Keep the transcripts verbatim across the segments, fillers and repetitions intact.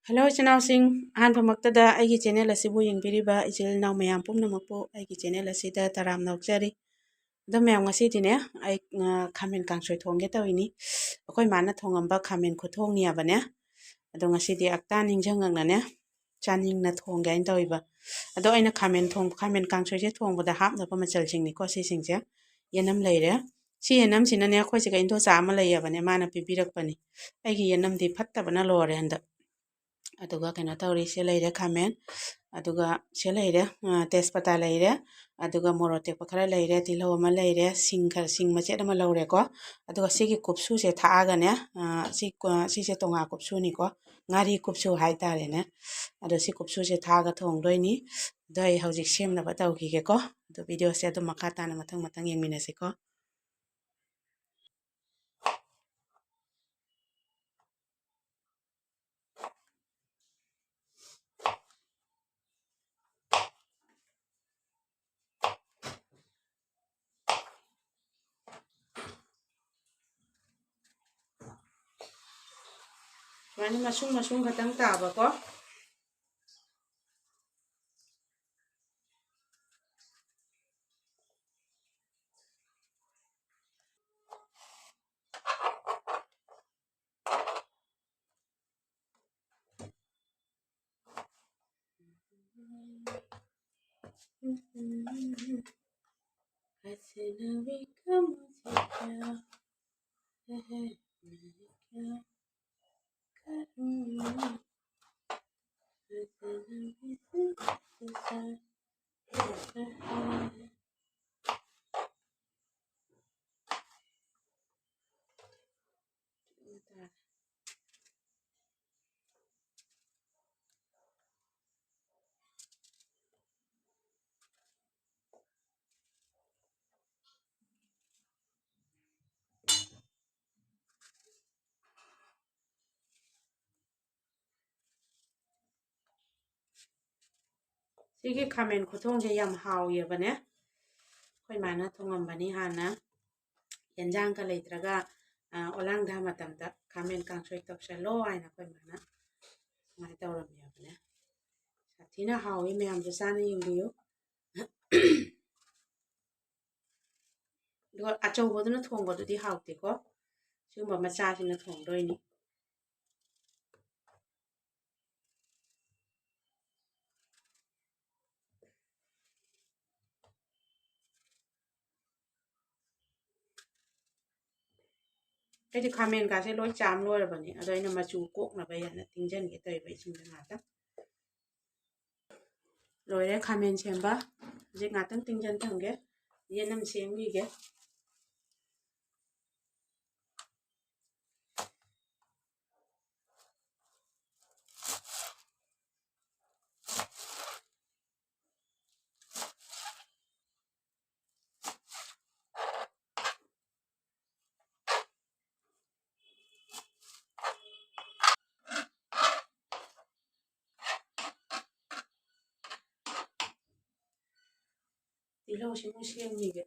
Hello ꯏꯆꯤꯟ ꯏꯅꯥꯎꯁꯤꯡ, ꯑꯍꯥꯟꯕꯃꯛꯇꯗ ꯑꯩꯒꯤ ꯆꯦꯅꯦꯜ ꯑꯁꯤꯕꯨ ꯌꯦꯡꯕꯤꯔꯤꯕ ꯏꯆꯤꯜ ꯏꯅꯥꯎ ꯃꯌꯥꯝ ꯄꯨꯝꯅꯃꯛꯄꯨ ꯑꯩꯒꯤ ꯆꯦꯅꯦꯜ ꯑꯁꯤꯗ ꯇꯔꯥꯝꯅ ꯑꯣꯛꯆꯔꯤ꯫ ꯑꯗꯣ ꯃꯌꯥꯝ, ꯉꯁꯤꯗꯤꯅꯦ, ꯑꯩ, ꯑ, ꯈꯥꯃꯦꯟ ꯀꯥꯡꯁꯣꯏ ꯊꯣꯡꯒꯦ ꯇꯧꯔꯤꯅꯤ꯫ ꯑꯩꯈꯣꯏ ꯃꯥꯅ ꯊꯣꯡꯉꯝꯕ ꯈꯥꯃꯦꯟ ꯈꯨꯊꯣꯡꯅꯦꯕꯅꯦ꯫ ꯑꯗꯣ ꯉꯁꯤꯗꯤ ꯑꯛꯇꯥ ꯅꯤꯡꯁꯤꯡꯉꯛꯅꯅꯦ, ꯆꯥꯅꯤꯡꯅ ꯊꯣꯡꯒꯦ ꯍꯥꯏꯅ ꯇꯧꯔꯤꯕ꯫ ꯑꯗꯣ ꯑꯩꯅ ꯈꯥꯃꯦꯟ ꯊꯣꯡ-, ꯈꯥꯃꯦꯟ ꯀꯥꯡꯁꯣꯏꯁꯦ ꯊꯣꯡꯕꯗ ꯍꯥꯞꯅꯕ ꯃꯆꯜꯁꯤꯡꯅꯤꯀꯣ ꯁꯤꯁꯤꯡꯁꯦ꯫ ꯌꯦꯅꯝ ꯂꯩꯔꯦ꯫ ꯁꯤ ꯌꯦꯅꯝꯁꯤꯅꯅꯦ, ꯑꯩꯈꯣꯏ ꯁꯤꯒ ꯏꯟꯗꯣꯆꯥ ꯑꯃ ꯂꯩꯌꯦꯕꯅꯦ, ꯃꯥꯅ ꯄꯤꯕꯤꯔꯛꯄꯅꯤ꯫ ꯑꯩꯒꯤ ꯌꯦꯅꯝꯗꯤ ꯐꯠꯇꯕꯅ ꯂꯣꯏꯔꯦ ꯍꯟꯗꯛ꯫ ꯑꯗꯨꯒ ꯀꯩꯅꯣ ꯇꯧꯔꯤ, ꯁꯤ ꯂꯩꯔꯦ ꯈꯥꯃꯦꯟ, ꯑꯗꯨꯒ ꯁꯤ ꯂꯩꯔꯦ, ꯑ, ꯇꯦꯖꯄꯇꯥ ꯂꯩꯔꯦ, ꯑꯗꯨꯒ ꯃꯣꯔꯣꯛ ꯑꯇꯦꯛꯄ ꯈꯔ ꯂꯩꯔꯦ, ꯇꯤꯜꯍꯧ ꯑꯃ ꯂꯩꯔꯦ, ꯁꯤꯡ ꯈꯔ, ꯁꯤꯡ ꯃꯆꯦꯠ ꯑꯃ ꯂꯧꯔꯦꯀꯣ꯫ ꯑꯗꯨꯒ ꯁꯤꯒꯤ ꯀꯨꯞꯁꯨꯁꯦ ꯊꯥꯛꯑꯒꯅꯦ, ꯑ, ꯁꯤ ꯀ-, ꯁꯤꯁꯦ ꯇꯣꯉꯥ ꯀꯨꯞꯁꯨꯅꯤꯀꯣ, ꯉꯥꯔꯤ ꯀꯨꯞꯁꯨ ꯍꯥꯏꯇꯥꯔꯦꯅꯦ꯫ ꯑꯗꯣ ꯁꯤ ꯀꯨꯞꯁꯨꯁꯦ ꯊꯥꯛꯑꯒ ꯊꯣꯡꯗꯣꯏꯅꯤ꯫ ꯑꯗꯣ ꯑꯩ ꯍꯧꯖꯤꯛ ꯁꯦꯝꯅꯕ ꯇꯧꯈꯤꯒꯦꯀꯣ꯫ ꯑꯗꯣ ꯚꯤꯗꯤꯑꯣꯁꯦ ꯑꯗꯨꯝ ꯃꯈꯥ ꯇꯥꯅ ꯃꯊꯪ ꯃꯊꯪ ꯌꯦꯡꯃꯤꯟꯅꯁꯤꯀꯣ꯫ ꯁꯨꯃꯥꯏꯅ ꯃꯁꯨꯡ ꯃꯁꯨꯡ ꯈꯛꯇꯪ ꯇꯥꯕꯀꯣ꯫ हंसना भी कम हो गया है, मैं क्या करूँ? हंसना भी सीख सा है। ꯁꯤꯒꯤ ꯈꯥꯃꯦꯟ ꯈꯨꯊꯣꯡꯁꯦ ꯌꯥꯝ ꯍꯥꯎꯋꯦꯕꯅꯦ꯫ ꯑꯩꯈꯣꯏ ꯃꯥꯅ ꯊꯣꯡꯉꯝꯕꯅꯤ ꯍꯥꯟꯅ꯫ ꯌꯦꯟꯖꯥꯡꯒ ꯂꯩꯇ꯭ꯔꯒ, ꯑ, ꯑꯣꯂꯥꯡꯊꯥ ꯃꯇꯝꯗ ꯈꯥꯃꯦꯟ ꯀꯥꯡꯁꯣꯏ ꯇꯧꯁꯜꯂꯣ ꯍꯥꯏꯅ ꯑꯩꯈꯣꯏ ꯃꯥꯅ ꯁꯨꯃꯥꯏꯅ ꯊꯤꯅ ꯍꯥꯎꯋꯤ, ꯃꯌꯥꯝꯁꯨ ꯆꯥꯅ ꯌꯦꯡꯕꯤꯌꯨ꯫ ꯑꯗꯨꯒ ꯑꯆꯧꯕꯗꯨꯅ ꯊꯣꯡꯕꯗꯨꯗꯤ ꯍꯥꯎꯇꯦꯀꯣ, ꯁꯤꯒꯨꯝꯕ ꯃꯆꯥꯁꯤꯅ ꯊꯣꯡꯗꯣꯏꯅꯤ꯫ ꯑꯩꯗꯤ ꯈꯥꯃꯦꯟ ꯀꯥꯁꯦ ꯂꯣꯏ ꯆꯥꯝ ꯂꯣꯏꯔꯕꯅꯤ, ꯑꯗꯣ ꯑꯩꯅ ꯃꯆꯨ ꯀꯣꯛꯅꯕ ꯍꯥꯏꯅ ꯇꯤꯡꯁꯤꯟꯒꯦ ꯇꯧꯔꯤꯕ ꯏꯁꯤꯡꯗ ꯉꯥꯛꯇꯪ꯫ ꯂꯣꯏꯔꯦ ꯈꯥꯃꯦꯟ ꯁꯦꯝꯕ꯫ ꯍꯧꯖꯤꯛ ꯉꯥꯛꯇꯪ ꯇꯤꯡꯁꯤꯟ ꯊꯝꯒꯦ, ꯌꯦꯅꯝ ꯁꯦꯝꯈꯤꯒꯦ꯫ ꯇꯤꯜꯍꯧꯁꯤꯃꯨꯛ ꯁꯦꯝꯈꯤꯒꯦ꯫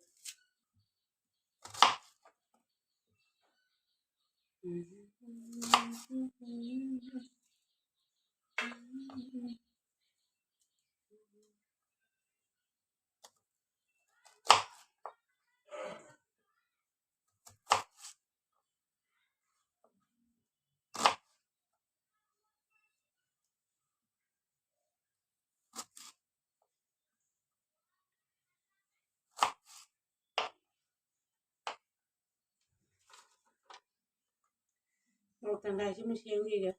ꯃꯣꯔꯣꯛ ꯇꯪꯈꯥꯏꯁꯤꯃ ꯁꯦꯝꯈꯤꯒꯦ꯫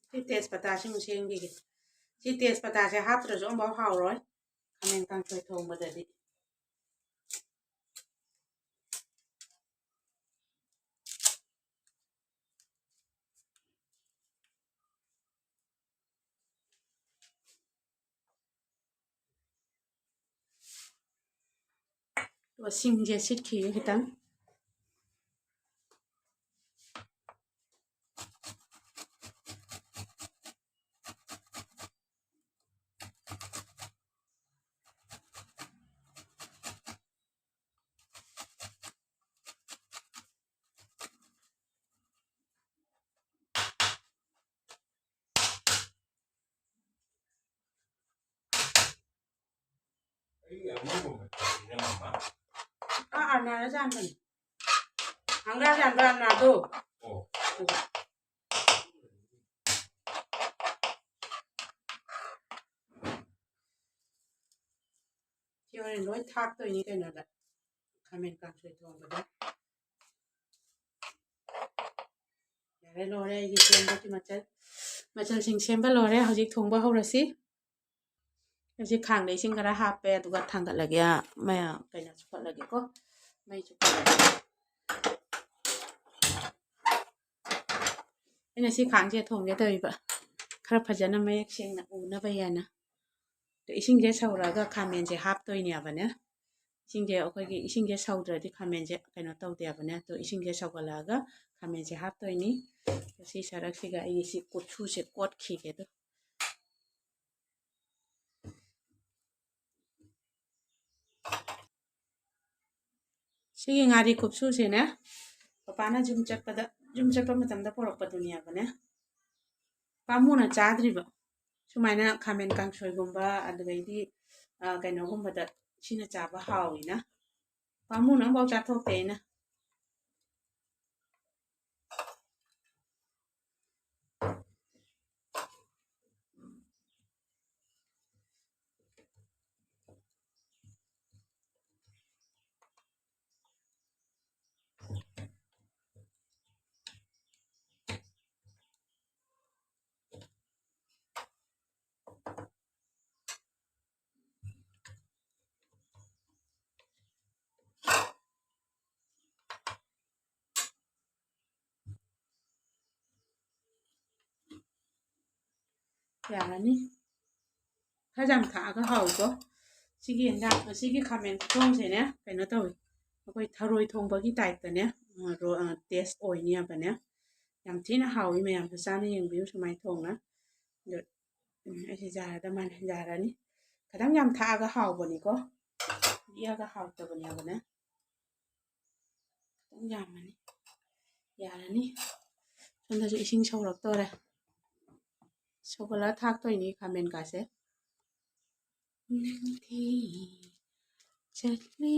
ꯁꯤ ꯇꯦꯖꯄꯇꯥꯁꯤꯃꯨꯛ ꯁꯦꯝꯈꯤꯒꯦ꯫ ꯁꯤ ꯇꯦꯖꯄꯇꯥꯁꯦ ꯍꯥꯞꯇ꯭ꯔꯁꯨ ꯑꯃꯐꯥꯎ ꯍꯥꯎꯔꯣꯏ ꯈꯥꯃꯦꯟ ꯀꯥꯡꯁꯣꯏ ꯊꯣꯡꯕꯗꯗꯤ꯫ ꯑꯗꯨꯒ ꯁꯤꯡꯁꯦ ꯁꯤꯠꯈꯤꯒꯦ ꯈꯤꯇꯪ꯫ ꯍꯥꯟꯅ ꯍꯥꯟꯅ ꯆꯥꯝꯕꯅꯤ꯫ ꯍꯪꯒꯥꯝ ꯆꯥꯝꯕ ꯍꯥꯟꯅꯗꯣ꯫ ꯑꯣ꯫ ꯁꯤ ꯍꯣꯔꯦꯟ ꯂꯣꯏ ꯊꯥꯛꯇꯣꯏꯅꯤ ꯀꯩꯅꯣꯗ, ꯈꯥꯃꯦꯟ ꯀꯥꯡꯁꯣꯏ ꯊꯣꯡꯕꯗ꯫ ꯌꯥꯔꯦ, ꯂꯣꯏꯔꯦ ꯑꯩꯒꯤ ꯁꯦꯝꯕꯒꯤ ꯃꯆꯜ꯫ ꯃꯆꯜꯁꯤꯡ ꯁꯦꯝꯕ ꯂꯣꯏꯔꯦ꯫ ꯍꯧꯖꯤꯛ ꯊꯣꯡꯕ ꯍꯧꯔꯁꯤ꯫ ꯍꯧꯖꯤꯛ ꯈꯥꯡꯗ ꯏꯁꯤꯡ ꯈꯔ ꯍꯥꯞꯄꯦ, ꯑꯗꯨꯒ ꯊꯥꯡꯒꯠꯂꯒꯦ, ꯃꯌꯥꯝ ꯀꯩꯅꯣ ꯁꯨꯍꯜꯂꯒꯦꯀꯣ, ꯃꯩ ꯁꯨꯍꯜꯂꯒꯦ꯫ ꯑꯩꯅ ꯁꯤ ꯈꯥꯡꯁꯦ ꯊꯣꯡꯒꯦ ꯇꯧꯔꯤꯕ, ꯈꯔ ꯐꯖꯅ ꯃꯌꯦꯛ ꯁꯦꯡꯅ ꯎꯅꯕ ꯍꯥꯏꯅ꯫ ꯑꯗꯣ ꯏꯁꯤꯡꯁꯦ ꯁꯧꯔꯛꯑꯒ ꯈꯥꯃꯦꯟꯁꯦ ꯍꯥꯞꯇꯣꯏꯅꯦꯕꯅꯦ꯫ ꯏꯁꯤꯡꯁꯦ, ꯑꯩꯈꯣꯏꯒꯤ ꯏꯁꯤꯡꯁꯦ ꯁꯧꯗ꯭ꯔꯗꯤ ꯈꯥꯃꯦꯟꯁꯦ ꯀꯩꯅꯣ ꯇꯧꯗꯦꯕꯅꯦ꯫ ꯑꯗꯣ ꯏꯁꯤꯡꯁꯦ ꯁꯧꯒꯠꯂꯛꯑꯒ ꯈꯥꯃꯦꯟꯁꯦ ꯍꯥꯞꯇꯣꯏꯅꯤ꯫ ꯑꯗꯣ ꯁꯤ ꯁꯔꯛꯁꯤꯒ ꯑꯩꯒꯤ ꯁꯤ ꯀꯨꯞꯁꯨꯁꯦ ꯀꯣꯠꯈꯤꯒꯦ꯫ ꯑꯗꯣ ꯁꯤꯒꯤ ꯉꯥꯔꯤ ꯀꯨꯞꯁꯨꯁꯤꯅꯦ, ꯄꯄꯥꯅ ꯌꯨꯝ ꯆꯠꯄꯗ, ꯌꯨꯝ ꯆꯠꯄ ꯃꯇꯝꯗ ꯄꯨꯔꯛꯄꯗꯨꯅꯦꯕꯅꯦ꯫ ꯄꯥꯝꯃꯨꯅ ꯆꯥꯗ꯭ꯔꯤꯕ꯫ ꯁꯨꯃꯥꯏꯅ ꯈꯥꯃꯦꯟ ꯀꯥꯡꯁꯣꯏꯒꯨꯝꯕ, ꯑꯗꯨꯗꯩꯗꯤ, ꯑ, ꯀꯩꯅꯣꯒꯨꯝꯕꯗ ꯁꯤꯅ ꯆꯥꯕ ꯍꯥꯎꯋꯤꯅ꯫ ꯄꯥꯝꯃꯨꯅ ꯑꯃꯐꯥꯎ ꯆꯥꯊꯣꯛꯇꯦ ꯑꯩꯅ꯫ ꯌꯥꯔꯅꯤ꯫ ꯈꯔ ꯌꯥꯝ ꯊꯥꯛꯑꯒ ꯍꯥꯎꯋꯤꯀꯣ꯫ ꯁꯤꯒꯤ ꯌꯦꯟꯖꯥꯡ, ꯁꯤꯒꯤ ꯈꯥꯃꯦꯟ ꯈꯨꯊꯣꯡꯁꯦꯅꯦ, ꯀꯩꯅꯣ ꯇꯧꯋꯤ, ꯑꯩꯈꯣꯏ ꯊꯔꯣꯏ ꯊꯣꯡꯕꯒꯤ ꯇꯥꯏꯞꯇꯅꯦ, ꯑ, ꯔꯣ-, ꯑ, ꯇꯦꯁ ꯑꯣꯏꯅꯦꯕꯅꯦ꯫ ꯌꯥꯝ ꯊꯤꯅ ꯍꯥꯎꯋꯤ, ꯃꯌꯥꯝꯁꯨ ꯆꯥꯅ ꯌꯦꯡꯕꯤꯌꯨ ꯁꯨꯃꯥꯏꯅ ꯊꯣꯡꯅ꯫ ꯑꯗꯣ, ꯎꯝ, ꯑꯩꯁꯦ ꯌꯥꯔꯗ ꯃꯥꯜꯂꯦ, ꯌꯥꯔꯅꯤ꯫ ꯈꯤꯇꯪ ꯌꯥꯝ ꯊꯥꯛꯑꯒ ꯍꯥꯎꯕꯅꯤꯀꯣ, ꯄꯤꯛꯑꯒ ꯍꯥꯎꯇꯕꯅꯦꯕꯅꯦ꯫ ꯈꯤꯇꯪ ꯌꯥꯝꯃꯅꯤ, ꯌꯥꯔꯅꯤ꯫ ꯁꯣꯝꯗꯁꯨ ꯏꯁꯤꯡ ꯁꯧꯔꯛꯇꯣꯔꯦ꯫ ꯁꯧꯒꯠꯂ ꯊꯥꯛꯇꯣꯏꯅꯤ ꯈꯥꯃꯦꯟ ꯀꯥꯁꯦ꯫ ꯅꯪꯗꯤ ꯆꯠꯂꯤ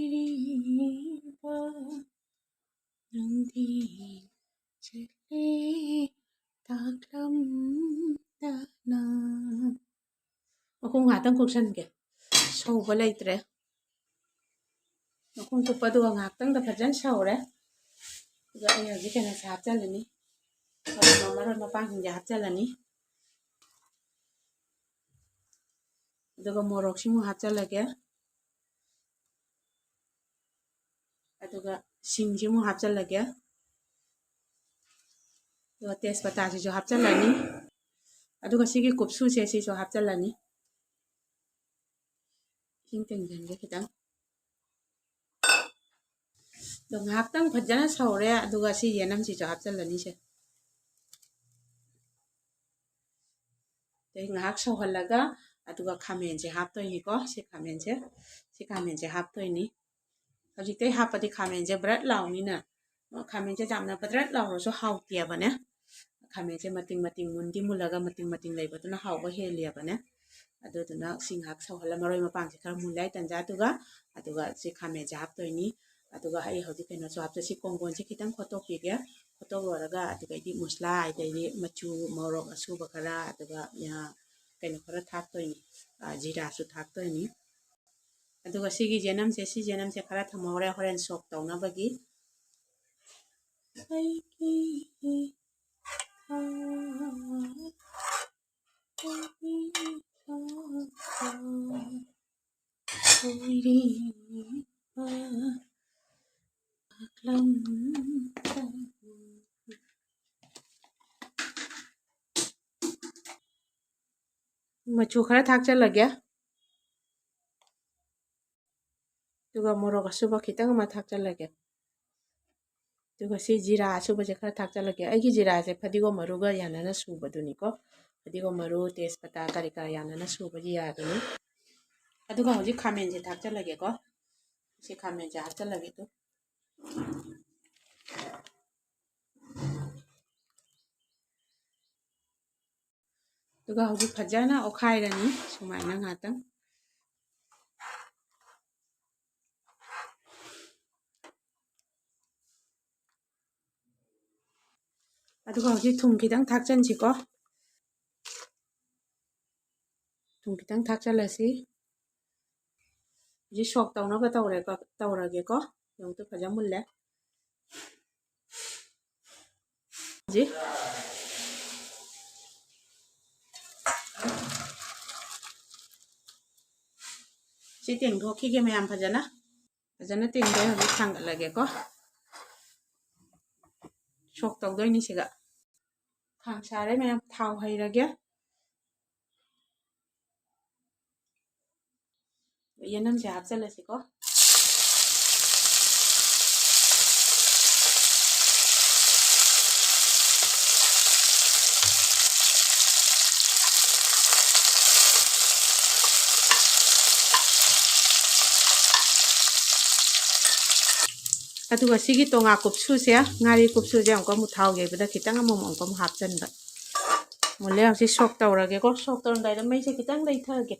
ꯏꯔꯤꯕ ꯅꯪꯗꯤ ꯆꯠꯂꯦ ꯇꯥꯛꯂꯝꯗꯅ꯫ ꯃꯈꯨꯝ ꯉꯥꯛꯇꯪ ꯀꯨꯞꯁꯟꯒꯦ, ꯁꯧꯕ ꯂꯩꯇ꯭ꯔꯦ꯫ ꯃꯈꯨꯝ ꯀꯨꯞꯄꯗꯨꯒ ꯉꯥꯏꯍꯥꯛꯇꯪꯗ ꯐꯖꯅ ꯁꯧꯔꯦ꯫ ꯑꯗꯨꯒ ꯑꯩ ꯍꯧꯖꯤꯛ ꯀꯩꯅꯣꯁꯦ ꯍꯥꯞꯆꯤꯜꯂꯅꯤ, ꯃꯔꯣꯏ ꯃꯔꯣꯏ ꯃꯄꯥꯡꯁꯤꯡꯁꯦ ꯍꯥꯞꯆꯤꯜꯂꯅꯤ꯫ ꯑꯗꯨꯒ ꯃꯣꯔꯣꯛꯁꯤꯃꯨꯛ ꯍꯥꯞꯆꯤꯜꯂꯒꯦ꯫ ꯑꯗꯨꯒ ꯁꯤꯡꯁꯤꯃꯨꯛ ꯍꯥꯞꯆꯤꯜꯂꯒꯦ꯫ ꯑꯗꯨꯒ ꯇꯦꯖꯄꯇꯥꯁꯤꯁꯨ ꯍꯥꯞꯆꯤꯜꯂꯅꯤ꯫ ꯑꯗꯨꯒ ꯁꯤꯒꯤ ꯀꯨꯞꯁꯨꯁꯦ ꯁꯤꯁꯨ ꯍꯥꯞꯆꯤꯜꯂꯅꯤ꯫ ꯏꯁꯤꯡ ꯇꯤꯡꯁꯤꯟꯒꯦ ꯈꯤꯇꯪ꯫ ꯑꯗꯣ ꯉꯥꯏꯍꯥꯛꯇꯪ ꯐꯖꯅ ꯁꯧꯔꯦ꯫ ꯑꯗꯨꯒ ꯁꯤ ꯌꯦꯅꯝꯁꯤꯁꯨ ꯍꯥꯞꯆꯤꯜꯂꯅꯤꯁꯦ꯫ ꯑꯗꯩ ꯉꯥꯏꯍꯥꯛ ꯁꯧꯍꯜꯂꯒ ꯑꯗꯨꯒ ꯈꯥꯃꯦꯟꯁꯦ ꯍꯥꯞꯇꯣꯏꯅꯤꯀꯣ꯫ ꯁꯤ ꯈꯥꯃꯦꯟꯁꯦ, ꯁꯤ ꯈꯥꯃꯦꯟꯁꯦ ꯍꯥꯞꯇꯣꯏꯅꯤ꯫ ꯍꯧꯖꯤꯛꯇꯩ ꯍꯥꯞꯄꯗꯤ ꯈꯥꯃꯦꯟꯁꯦ ꯕ꯭ꯔꯠ ꯂꯥꯎꯅꯤꯅ, ꯈꯥꯃꯦꯟꯁꯦ ꯌꯥꯝꯅ ꯕ꯭ꯔꯠ ꯂꯥꯎꯔꯁꯨ ꯍꯥꯎꯇꯦꯕꯅꯦ꯫ ꯈꯥꯃꯦꯟꯁꯦ ꯃꯇꯤꯡ ꯃꯇꯤꯡ, ꯃꯨꯟꯗꯤ ꯃꯨꯜꯂꯒ ꯃꯇꯤꯡ ꯃꯇꯤꯡ ꯂꯩꯕꯗꯨꯅ ꯍꯥꯎꯕ ꯍꯦꯜꯂꯤꯕꯅꯦ꯫ ꯑꯗꯨꯗꯨꯅ ꯁꯤ ꯉꯥꯏꯍꯥꯛ ꯁꯧꯍꯜꯂ ꯃꯔꯣꯏ ꯃꯄꯥꯡꯁꯦ ꯈꯔ ꯃꯨꯜꯂꯦ ꯍꯥꯏ ꯇꯟꯖꯥꯗꯨꯒ, ꯑꯗꯨꯒ ꯁꯤ ꯈꯥꯃꯦꯟꯁꯦ ꯍꯥꯞꯇꯣꯏꯅꯤ꯫ ꯑꯗꯨꯒ ꯑꯩ ꯍꯧꯖꯤꯛ ꯀꯩꯅꯣꯁꯨ ꯍꯥꯞꯆ-, ꯁꯤ ꯀꯣꯡꯒꯣꯟꯁꯦ ꯈꯤꯇꯪ ꯈꯣꯠꯇꯣꯛꯄꯤꯒꯦ꯫ ꯈꯣꯠꯇꯣꯛ ꯂꯣꯏꯔꯒ ꯑꯗꯨꯗꯩꯗꯤ ꯃꯨꯁꯂꯥ, ꯑꯗꯩꯗꯤ ꯃꯆꯨ, ꯃꯣꯔꯣꯛ ꯑꯁꯨꯕ ꯈꯔ, ꯑꯗꯨꯒ, ꯑ, ꯀꯩꯅꯣ ꯈꯔ ꯊꯥꯛꯇꯣꯏꯅꯤ, ꯑ, ꯖꯤꯔꯥꯁꯨ ꯊꯥꯛꯇꯣꯏꯅꯤ꯫ ꯑꯗꯨꯒ ꯁꯤꯒꯤ ꯌꯦꯅꯝꯁꯦ, ꯁꯤ ꯌꯦꯅꯝꯁꯦ ꯈꯔ ꯊꯝꯍꯧꯔꯦ ꯍꯣꯔꯦꯟ ꯁꯣꯛ ꯇꯧꯅꯕꯒꯤ꯫ ꯑꯩꯒꯤ ꯏꯊꯥ ꯑꯣꯏꯔꯤꯕ ꯄꯥꯛꯂꯝꯗꯕ꯫ ꯃꯆꯨ ꯈꯔ ꯊꯥꯛꯆꯜꯂꯒꯦ꯫ ꯑꯗꯨꯒ ꯃꯣꯔꯣꯛ ꯑꯁꯨꯕ ꯈꯤꯇꯪ ꯑꯃ ꯊꯥꯛꯆꯜꯂꯒꯦ꯫ ꯑꯗꯨꯒ ꯁꯤ ꯖꯤꯔꯥ ꯑꯁꯨꯕꯁꯦ ꯈꯔ ꯊꯥꯛꯆꯜꯂꯒꯦ꯫ ꯑꯩꯒꯤ ꯖꯤꯔꯥꯁꯦ ꯐꯗꯤꯒꯣꯝ ꯃꯔꯨꯒ ꯌꯥꯅꯅ ꯁꯨꯕꯗꯨꯅꯤꯀꯣ꯫ ꯐꯗꯤꯒꯣꯝ ꯃꯔꯨ, ꯇꯦꯖꯄꯇꯥ ꯀꯔꯤ ꯀꯔꯥ ꯌꯥꯅꯅ ꯁꯨꯕ ꯖꯤꯔꯥꯗꯨꯅꯤ꯫ ꯑꯗꯨꯒ ꯍꯧꯖꯤꯛ ꯈꯥꯃꯦꯟꯁꯦ ꯊꯥꯛꯆꯜꯂꯒꯦꯀꯣ꯫ ꯁꯤ ꯈꯥꯃꯦꯟꯁꯦ ꯍꯥꯞꯆꯜꯂꯒꯦ ꯑꯗꯨ꯫ ꯑꯗꯨꯒ ꯍꯧꯖꯤꯛ ꯐꯖꯅ ꯑꯣꯠꯈꯥꯏꯔꯅꯤ ꯁꯨꯃꯥꯏꯅ ꯉꯥꯛꯇꯪ꯫ ꯑꯗꯨꯒ ꯍꯧꯖꯤꯛ ꯊꯨꯝ ꯈꯤꯇꯪ ꯊꯥꯛꯆꯟꯁꯤꯀꯣ꯫ ꯊꯨꯝ ꯈꯤꯇꯪ ꯊꯥꯛꯆꯜꯂꯁꯤ꯫ ꯍꯧꯖꯤꯛ ꯁꯣꯛ ꯇꯧꯅꯕ ꯇꯧꯔꯦꯀꯣ, ꯇꯧꯔꯒꯦꯀꯣ꯫ ꯌꯣꯡꯗꯣ ꯐꯖ ꯃꯨꯜꯂꯦ꯫ ꯍꯧꯖꯤꯛ ꯁꯤ ꯇꯦꯡꯊꯣꯛꯈꯤꯒꯦ ꯃꯌꯥꯝ ꯐꯖꯅ꯫ ꯐꯖꯅ ꯇꯦꯡꯊꯣꯛꯑꯦ꯫ ꯍꯧꯖꯤꯛ ꯊꯥꯡꯒꯠꯂꯒꯦꯀꯣ꯫ ꯁꯣꯛ ꯇꯧꯗꯣꯏꯅꯤ ꯁꯤꯒ꯫ ꯈꯥꯡ ꯁꯥꯔꯦ ꯃꯌꯥꯝ, ꯊꯥꯎ ꯍꯩꯔꯒꯦ꯫ ꯌꯦꯅꯝꯁꯦ ꯍꯥꯞꯆꯜꯂꯁꯤꯀꯣ꯫ ꯑꯗꯨꯒ ꯁꯤꯒꯤ ꯇꯣꯉꯥ ꯀꯨꯞꯁꯨꯁꯦ, ꯉꯥꯔꯤ ꯀꯨꯞꯁꯨꯁꯦ ꯑꯃꯨꯛꯀ ꯑꯃꯨꯛ ꯊꯥꯎ ꯌꯩꯕꯗ ꯈꯤꯇꯪ ꯑꯃꯨꯛ ꯑꯃꯨꯛ ꯑꯃꯨꯛ ꯍꯥꯞꯆꯟꯕ꯫ ꯃꯨꯜꯂꯦ꯫ ꯍꯧꯖꯤꯛ ꯁꯣꯛ ꯇꯧꯔꯒꯦꯀꯣ꯫ ꯁꯣꯛ ꯇꯧꯔꯝꯗꯥꯏꯗ ꯃꯩꯁꯦ ꯈꯤꯇꯪ ꯂꯩꯊꯒꯦ,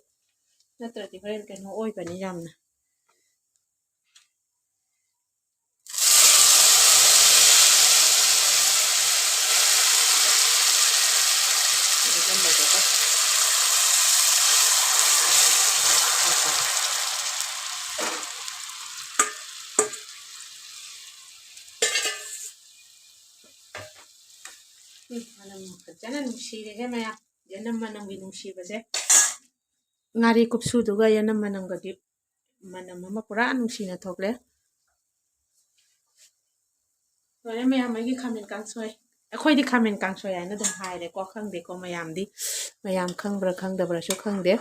ꯅꯠꯇ꯭ꯔꯗꯤ ꯍꯣꯔꯦꯟ ꯀꯩꯅꯣ ꯑꯣꯏꯕꯅꯤ ꯌꯥꯝꯅ꯫ ꯎꯝ, ꯃꯅꯝ ꯐꯖꯅ ꯅꯨꯡꯁꯤꯔꯦꯍꯦ ꯃꯌꯥꯝ꯫ ꯌꯦꯅꯝ ꯃꯅꯝꯒꯤ ꯅꯨꯡꯁꯤꯕꯁꯦ꯫ ꯉꯥꯔꯤ ꯀꯨꯞꯁꯨꯗꯨꯒ ꯌꯦꯅꯝ ꯃꯅꯝꯒꯗꯤ ꯃꯅꯝ ꯑꯃ ꯄꯨꯔꯥ ꯅꯨꯡꯁꯤꯅ ꯊꯣꯛꯂꯦ꯫ ꯂꯣꯏꯔꯦ ꯃꯌꯥꯝ, ꯑꯩꯒꯤ ꯈꯥꯃꯦꯟ ꯀꯥꯡꯁꯣꯏ꯫ ꯑꯩꯈꯣꯏꯗꯤ ꯈꯥꯃꯦꯟ ꯀꯥꯡꯁꯣꯏ ꯍꯥꯏꯅ ꯑꯗꯨꯝ ꯍꯥꯏꯔꯦꯀꯣ꯫ ꯈꯪꯗꯦꯀꯣ ꯃꯌꯥꯝꯗꯤ, ꯃꯌꯥꯝ ꯈꯪꯕ꯭ꯔꯥ ꯈꯪꯗꯕ꯭ꯔꯥꯁꯨ ꯈꯪꯗꯦ꯫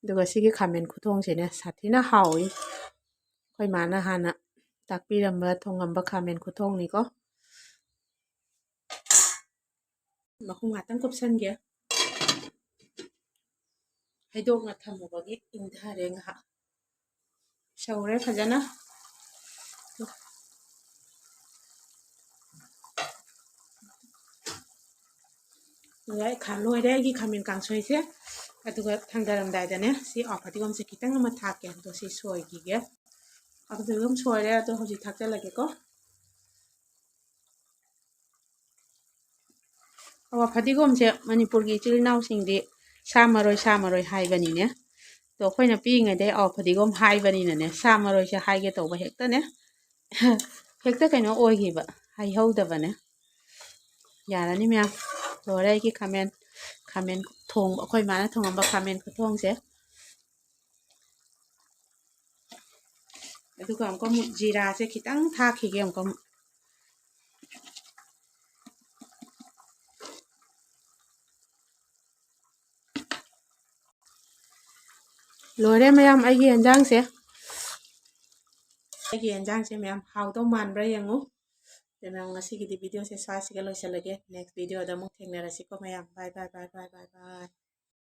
ꯑꯗꯨꯒ ꯁꯤꯒꯤ ꯈꯥꯃꯦꯟ ꯈꯨꯊꯣꯡꯁꯤꯅꯦ ꯁꯥꯊꯤꯅ ꯍꯥꯎꯏ꯫ ꯑꯩꯈꯣꯏ ꯃꯥꯅ ꯍꯥꯟꯅ ꯇꯥꯛꯄꯤꯔꯝꯕ, ꯊꯣꯡꯉꯝꯕ ꯈꯥꯃꯦꯟ ꯈꯨꯊꯣꯡꯅꯤꯀꯣ꯫ ꯃꯈꯨꯝ ꯉꯥꯛꯇꯪ ꯀꯨꯞꯁꯟꯒꯦ꯫ ꯍꯩꯗꯣꯛꯅ ꯊꯝꯃꯨꯕꯒꯤ ꯏꯪꯊꯔꯦ ꯉꯥꯏꯍꯥꯛ꯫ ꯁꯧꯔꯦ ꯐꯖꯅ꯫ ꯂꯣꯏꯔꯦ, ꯈꯥ-, ꯂꯣꯏꯔꯦ ꯑꯩꯒꯤ ꯈꯥꯃꯦꯟ ꯀꯥꯡꯁꯣꯏꯁꯦ꯫ ꯑꯗꯨꯒ ꯊꯥꯡꯗꯔꯝꯗꯥꯏꯗꯅꯦ ꯁꯤ ꯑꯥ ꯐꯗꯤꯒꯣꯝꯁꯦ ꯈꯤꯇꯪ ꯑꯃ ꯊꯥꯛꯀꯦ꯫ ꯑꯗꯣ ꯁꯤ ꯁꯣꯏꯈꯤꯒꯦ꯫ ꯑꯥ ꯐꯗꯤꯒꯣꯝ ꯁꯣꯏꯔꯦ꯫ ꯑꯗꯣ ꯍꯧꯖꯤꯛ ꯊꯥꯛꯆꯜꯂꯒꯦꯀꯣ꯫ ꯑꯋꯥ ꯐꯗꯤꯒꯣꯝꯁꯦ ꯃꯅꯤꯄꯨꯔꯒꯤ ꯏꯆꯤꯜ ꯏꯅꯥꯎꯁꯤꯡꯗꯤ ꯁꯥ ꯃꯔꯣꯏ, ꯁꯥ ꯃꯔꯣꯏ ꯍꯥꯏꯕꯅꯤꯅꯦ꯫ ꯑꯗꯣ ꯑꯩꯈꯣꯏꯅ ꯄꯤꯛꯏꯉꯩꯗꯩ ꯑꯋꯥ ꯐꯗꯤꯒꯣꯝ ꯍꯥꯏꯕꯅꯤꯅꯅꯦ, ꯁꯥ ꯃꯔꯣꯏꯁꯦ ꯍꯥꯏꯒꯦ ꯇꯧꯕ ꯍꯦꯛꯇꯅꯦ, ꯍꯦꯛꯇ ꯀꯩꯅꯣ ꯑꯣꯏꯈꯤꯕ, ꯍꯥꯏꯍꯧꯗꯕꯅꯦ꯫ ꯌꯥꯔꯅꯤ ꯃꯌꯥꯝ, ꯂꯣꯏꯔꯦ ꯑꯩꯒꯤ ꯈꯥꯃꯦꯟ, ꯈꯥꯃꯦꯟ ꯊꯣꯡꯕ, ꯑꯩꯈꯣꯏ ꯃꯥꯅ ꯊꯣꯡꯉꯝꯕ ꯈꯥꯃꯦꯟ ꯈꯨꯊꯣꯡꯁꯦ꯫ ꯑꯗꯨꯒ ꯑꯃꯨꯛꯀ ꯑꯃꯨꯛ ꯖꯤꯔꯥꯁꯦ ꯈꯤꯇꯪ ꯊꯥꯛꯈꯤꯒꯦ ꯑꯃꯨꯛꯀ ꯑꯃꯨꯛ꯫ ꯂꯣꯏꯔꯦ ꯃꯌꯥꯝ ꯑꯩꯒꯤ ꯌꯦꯟꯖꯥꯡꯁꯦ꯫ ꯑꯩꯒꯤ ꯌꯦꯟꯖꯥꯡꯁꯦ ꯃꯌꯥꯝ ꯍꯥꯎꯗꯧ ꯃꯥꯟꯕ꯭ꯔꯥ ꯌꯦꯡꯉꯨ꯫ ꯑꯗꯨꯅ ꯉꯁꯤꯒꯤꯗꯤ videoꯁꯦ ꯁ꯭ꯋꯥꯏꯁꯤꯒ ꯂꯣꯏꯁꯤꯜꯂꯒꯦ꯫ Next videoꯗ ꯑꯃꯨꯛ ꯊꯦꯡꯅꯔꯁꯤꯀꯣ ꯃꯌꯥꯝ꯫ Bye, bye, bye, bye, bye, bye꯫